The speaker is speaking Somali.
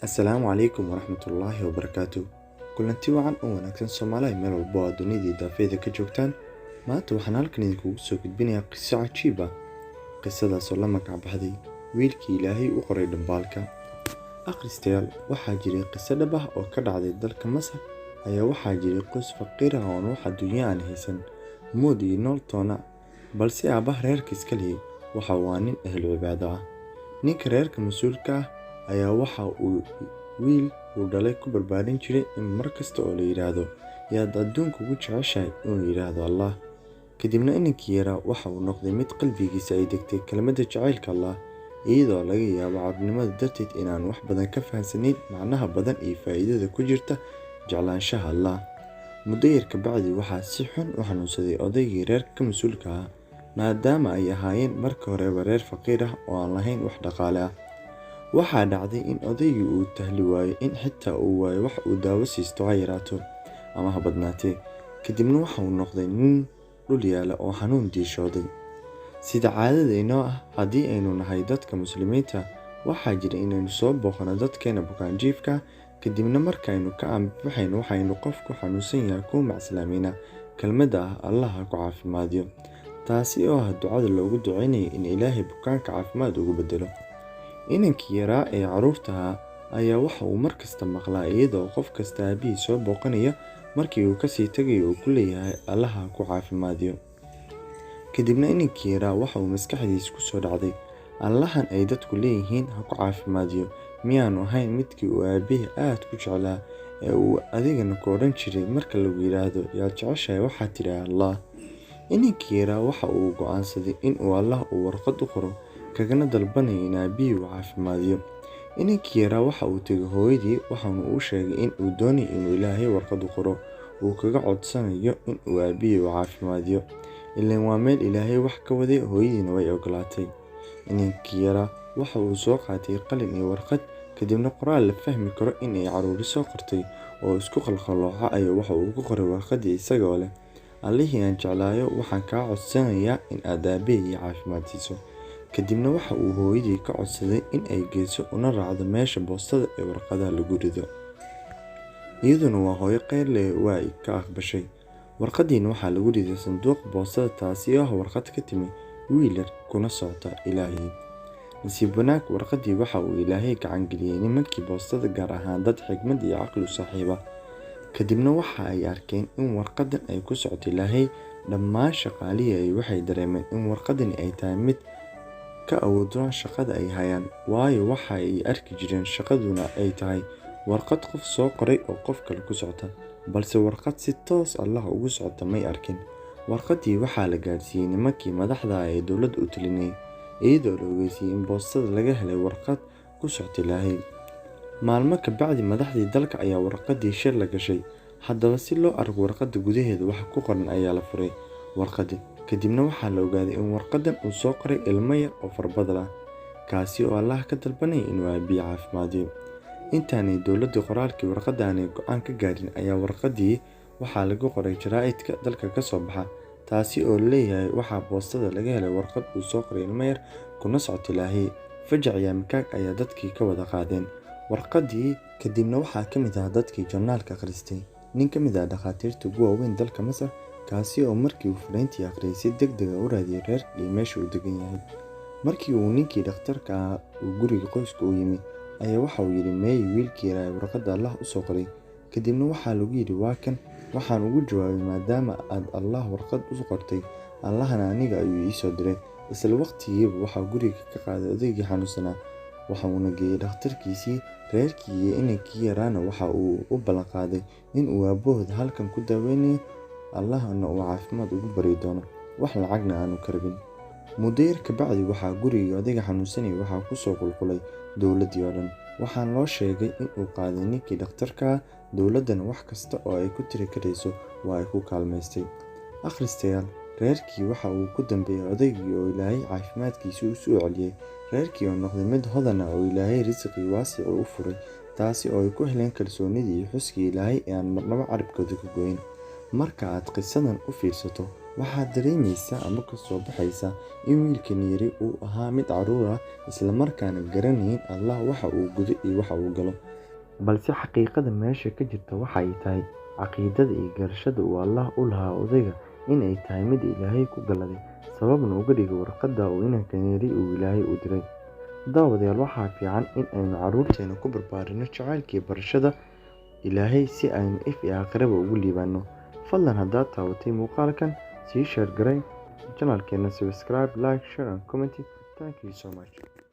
Assalaamu calaykum waraxmatullaahi wabarakaatu. Kulanti wacan oo wanaagsan Soomaaliya, meel walbo oo aad dunida iyo daafeeda ka joogtaan. Maanta waxaan halkan idinkugu soo gudbinayaa qiso cajiib ah, qisadaas oo la magac baxday Wiilkii Ilaahay u Qoray Dhambaalka. Akhristayaal, waxaa jiray qiso dhab ah oo ka dhacday dalka Masar. Ayaa waxaa jiray qoys faqiir ah oo aan wax adduunyo aan haysan, mood iyo nool toona, balse aabbaha reerka iska lihi waxa uu ahaa nin ehlu cibaado ah. Ninka reerka mas'uulka ah ayaa waxa uu wiil uu dhalay ku barbaarin jiray in mar kasta oo la yidhaahdo "Yaad adduunka ugu jeceshahay?" inuu yidhaahdo "Allah". Kadibna inankii yaraa waxa uu noqday mid qalbigiisa ay degtay kelmadda jacaylka Allah, iyadoo laga yaabo carruurnimada darteed inaanu wax badan ka fahansanayn macnaha badan iyo faa'iidada ku jirta jeclaanshaha Allah. Muddo yar ka bacdi waxaa si xun u xanuunsaday odaygii reerka ka mas'uulka ahaa, maadaama ay ahaayeen marka horeba reer faqiir ah oo aan lahayn wax dhaqaale ah. Waxaa dhacday in odaygii uu tahli waayo, in xitaa uu waayo wax uu daawo siisto, ha yaraato ama ha badnaatee. Kadibna waxa uu noqday nin dhul yaala oo xanuun diishooday. Sida caadada inoo ah haddii aynu nahay dadka Muslimiinta, waxaa jira inaynu soo booqano dadkeena bukaanjiifka ah, kadibna markaaynu ka ambabaxayno waxaynu qofku xanuunsan yahay ku macsalaameynaa kelmadda ah "Allah ha ku caafimaadiyo", taasi oo ah ducada loogu duceynayo in Ilaahay bukaanka caafimaad ugu beddelo. Inankii yaraa ee carruurta ahaa ayaa waxa uu mar kasta maqlaa iyadoo qof kasta aabbihii soo booqanaya markii uu kasii tagayo uu ku leeyahay "Allah ha ku caafimaadiyo". Kadibna inankii yaraa waxa uu maskaxdiisa ku soo dhacday, Allahan ay dadku leeyihiin "ha ku caafimaadiyo" miyaanu ahayn midkii uu aabbihii aad ku jeclaa ee uu adigana ku odhan jiray marka lagu yidhaahdo "Yaad jeceshahay?" waxaad tidhi "Allah"? Inankii yaraa waxa uu go'aansaday in uu Allah uu warqad u qoro, kagana dalbanayo in aabbihii uu caafimaadiyo. Inankii yaraa waxa uu tegay hooyadii, waxaana uu sheegay in uu doonayo inuu Ilaahay warqad u qoro uu kaga codsanayo in uu aabbihii uu caafimaadiyo. Ileen waa meel Ilaahay wax ka waday, hooyadiina way ogolaatay. Inankii yaraa waxa uu soo qaatay qalin iyo warqad, kadibna qoraal la fahmi karo in ay carruuri soo qortay oo isku qalqallooca ayaa waxa uu ku qoray warqaddii, isagoo leh: "Allihii aan jeclaayo, waxaan kaa codsanayaa in aad aabbahay ii caafimaad siiso." Kadibna waxa uu hooyadii ka codsaday in ay geyso una raacdo meesha boostada ee warqadaha lagu rido. Iyaduna waa hooyo kheyr leh, waa ay ka aqbashay. Warqaddiina waxaa lagu riday sanduuqa boostada, taasi oo ah warqad ka timi wiil yar kuna socota Ilaahay. Nasiib wanaag, warqaddii waxa uu Ilaahay gacan geliyay nimankii boostada, gaar ahaan dad xigmad iyo caqli u saaxiiba. Kadibna waxa ay arkeen in warqaddan ay ku socoto Ilaahay. Dhammaan shaqaalihii ay waxay dareemeen in warqaddani ay tahay mid ka awood roon shaqada ay hayaan, waayo waxa ay arki jireen shaqaduna ay tahay warqad qof soo qoray oo qof kale ku socota, balse warqad si toos Allah ugu socota may arkin. Warqaddii waxaa la gaadhsiiyey nimankii madaxda ah ee dowladda u talinayay, iyadoo la ogeysiiyey in boostada laga helay warqad ku socota Ilaahay. Maalmo ka bacdi madaxdii dalka ayaa warqaddii shir la gashay. Haddaba si loo arko warqadda gudaheeda waxa ku qoran ayaa la furay warqaddii. Kadibna waxaa la ogaaday in warqaddan uu soo qoray ilmo yar oo farbadal ah, kaasi oo Allah ka dalbanaya inuu aabbihii caafimaadiyo. Intaanay dowladdii qoraalkii warqadda aanay go'aan ka gaarin ayaa warqaddii waxaa lagu qoray jaraa'idka dalka ka soo baxa, taasi oo leeyahay waxaa boostada laga helay warqad uu soo qoray ilmo yar kuna socota Ilaahay. Fajac iyo makaag ayaa dadkii ka wada qaadeen warqaddii. Kadibna waxaa ka mid ah dadkii joornaalka akhristay nin ka mid ah dhakhaatiirta ugu waaweyn dalka Masar, kaasi oo markii uu fariintii akhriyay si degdeg ah u raadiyay reerka iyo meesha uu degan yahay. Markii uu ninkii dhakhtarka ahaa uu guriga qoyska u yimi ayaa waxa uu yidhi: "Meey wiilkii yaraa ee warqadda Allah u soo qoray?" Kadibna waxaa lagu yidhi: "Waa kan." Waxaan ugu jawaabay: "Maadaama aad Allah warqad u qortay, Allahna aniga ayuu ii soo diray." Isla waqtigiiba waxaa guriga ka qaaday odaygii xanuunsanaa, waxa uuna geeyey dhakhtarkiisii. Reerkii iyo inankii yaraana waxa uu u ballan qaaday in uu aabbahooda halkan ku daweynayo, Allahna uu caafimaad ugu baryi doono, wax lacagna aanu ka rabin. Muddo yar ka bacdi waxaa gurigii odayga xanuunsanayay waxaa ku soo qulqulay dowladdii oo dhan. Waxaana loo sheegay in uu qaaday ninkii dhakhtarka ahaa, dowladdana wax kasta oo ay ku tiri karayso waa ay ku kaalmaystay. Akhristayaal, reerkii waxa uu ku dambeeyay odaygii oo Ilaahay caafimaadkiisii u soo celiyay, reerkii oo noqday mid hodan ah oo Ilaahay risiqii waasic u furay, taasi oo ay ku heleen kalsoonidii iyo xuskii Ilaahay ee aan marnaba carabkooda ka go'in. Marka aad qisadan u fiirsato, Waxaad dareemaysaa ama ka soo baxaysa in wiilkan yari uu ahaa mid carruur ah, isla markaana garanayn Allah waxa uu gudo iyo waxa uu galo. Balse xaqiiqada meesha ka jirta waxa ay tahay caqiidada iyo garashada uu Allah u lahaa odayga in ay tahay mid Ilaahay ku galaday, sababna uga dhigay warqadda uu inankan yari uu Ilaahay u diray. Daawadayaal, waxaa fiican in aynu carruurteena ku barbaarino jacaylka iyo barashada Ilaahay si aynu if iyo aakhiraba ugu liibaano. Fadlan haddaad taawatay muuqaalkan, sii share garay channelkeena, subscribe, like, share and comment. Thank you so much.